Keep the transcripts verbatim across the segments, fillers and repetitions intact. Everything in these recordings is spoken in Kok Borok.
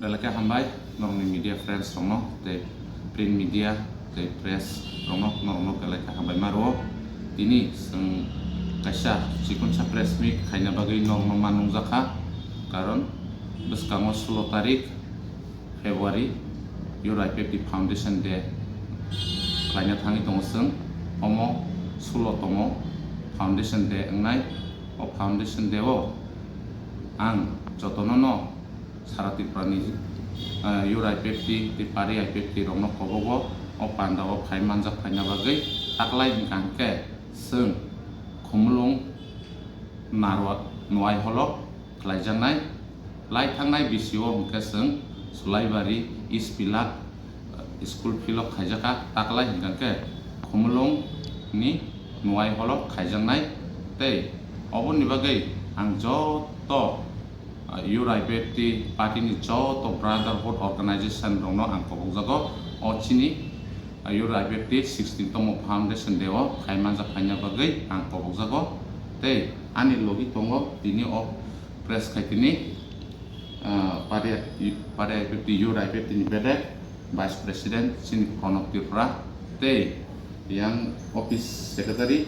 Belai khe hambai norokni media friends rokno tei print media tei press rokno, norokno belai khe hambai ma rwo. Tini chwng kaisa chikonsa press meet khaina bagwi norokno ma nungjakha, karon bwskango sulo tarik February Youth I P F T Foundation Day khlaina thangwi tongo chwng. Omo sulo tomo Foundation Day wngnai. O Foundation Day o ang jotono no Sara Tripura ni, ah, Youth I P F T tei Party I P F T rokno kobogo o panda o phai manjak phaina bagwi taklai hwnkha hwnkhe chwng Khumulwng Narwa Nwai Holo khlaijaknai. Lai thangnai bisio hwnkhe chwng Sulaibari East Pilak, ah, school field o khaijakha, taklai hwnkha hwnkhe Khumulwng ni Nwai Holo khaijaknai. Tei oboni bagwi ang joto ah, Youth I P F T party ni joto brotherhood organization rokno ang kobokjago. O chini, ah, Youth I P F T sixteen tomo foundation day o phai manjak phaina bagwi ang kobokjago. Tei ani logi tongo tini o press khai tini, ah, party, party I P F T, Youth I P F T ni bedek Vice President chini Pranab Tripura tei yang Office Secretary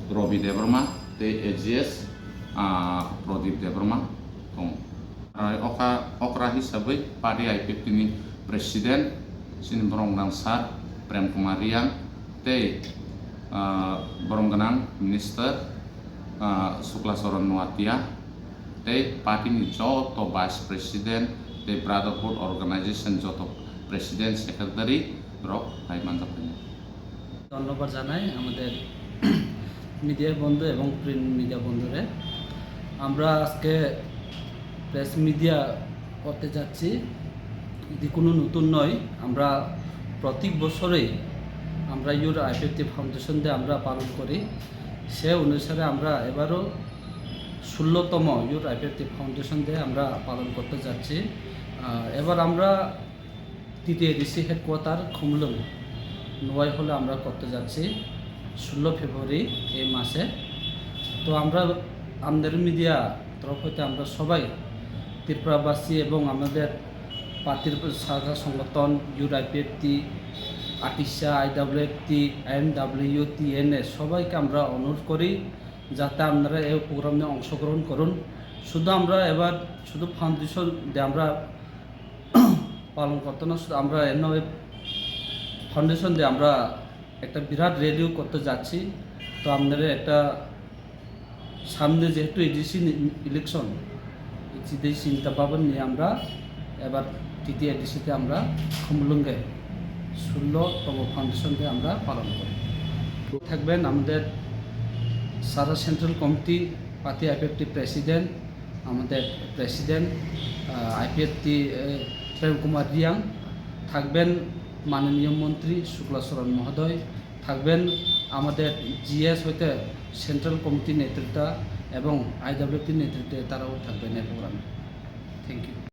Robi Debbarma tei A G S, ah, Pradip Debbarma tongo. Aro okha, okra hisabwi party I P F T ni President chini borok gwnang Sir Prem Kumar Reang tei, ah, borok gwnang Minister, ah, Sukla Charan Noatia tei party ni joto Vice President tei Brotherhood Organization joto President Secretary rok phai manjak phai. ধন্যবাদ জানাই আমাদের মিডিয়া বন্ধু এবং print media বন্ধুরে। আমরা আজকে press media করতে যাচ্ছি, এটি কোনো নতুন নয়। আমরা প্রত্যেক বছরেই আমরা ইউথ আইপিএফটি ফাউন্ডেশন ডে আমরা পালন করি। সে অনুসারে আমরা এবারও ষোলোতম ইউথ আইপিএফটি ফাউন্ডেশন ডে আমরা পালন করতে যাচ্ছি। আহ, এবার আমরা টিটিএডিসি হেডকোয়ার্টার খুমলুং নোয়াই হলে আমরা করতে যাচ্ছি ষোলো ফেব্রুয়ারি এই মাসে। তো আমরা আমাদের মিডিয়া তরফ হইতে আমরা সবাই ত্রিপুরাবাসী এবং আমাদের পার্টির শাখা সংগঠন ইউআইপিএফটি, আটিসা, আইডাব্লিউএফটি, এমডাব্লিউ, টিএনএ সবাইকে আমরা অনুরোধ করি যাতে আপনারা এই প্রোগ্রামে অংশগ্রহণ করুন। শুধু আমরা এবার শুধু ফাউন্ডেশন ডে আমরা পালন করতে না, শুধু আমরা এর নামে ফাউন্ডেশন ডে আমরা একটা বিরাট র্যালিও করতে যাচ্ছি। তো আপনারা একটা সামনে যেহেতু এডিসি ইলেকশন, এই চিন্তা ভাবনা নিয়ে আমরা এবার টিটিএডিসিতে আমরা খুমলুঙ্গে ষোলোতম ফাউন্ডেশন ডে আমরা পালন করি। থাকবেন আমাদের সারা সেন্ট্রাল কমিটি, পাতি আইপিএফটি প্রেসিডেন্ট, আমাদের প্রেসিডেন্ট, আহ, আইপিএফটি, আহ, প্রেম কুমার রিয়াং, থাকবেন মাননীয় মন্ত্রী শুক্লা চরণ মহোদয়, থাকবেন আমাদের জিএস হইতে সেন্ট্রাল কমিটির নেতৃত্ব এবং আইডাব্লিউপি নেতৃত্বে তারাও থাকবেন এই প্রোগ্রামে। Thank you.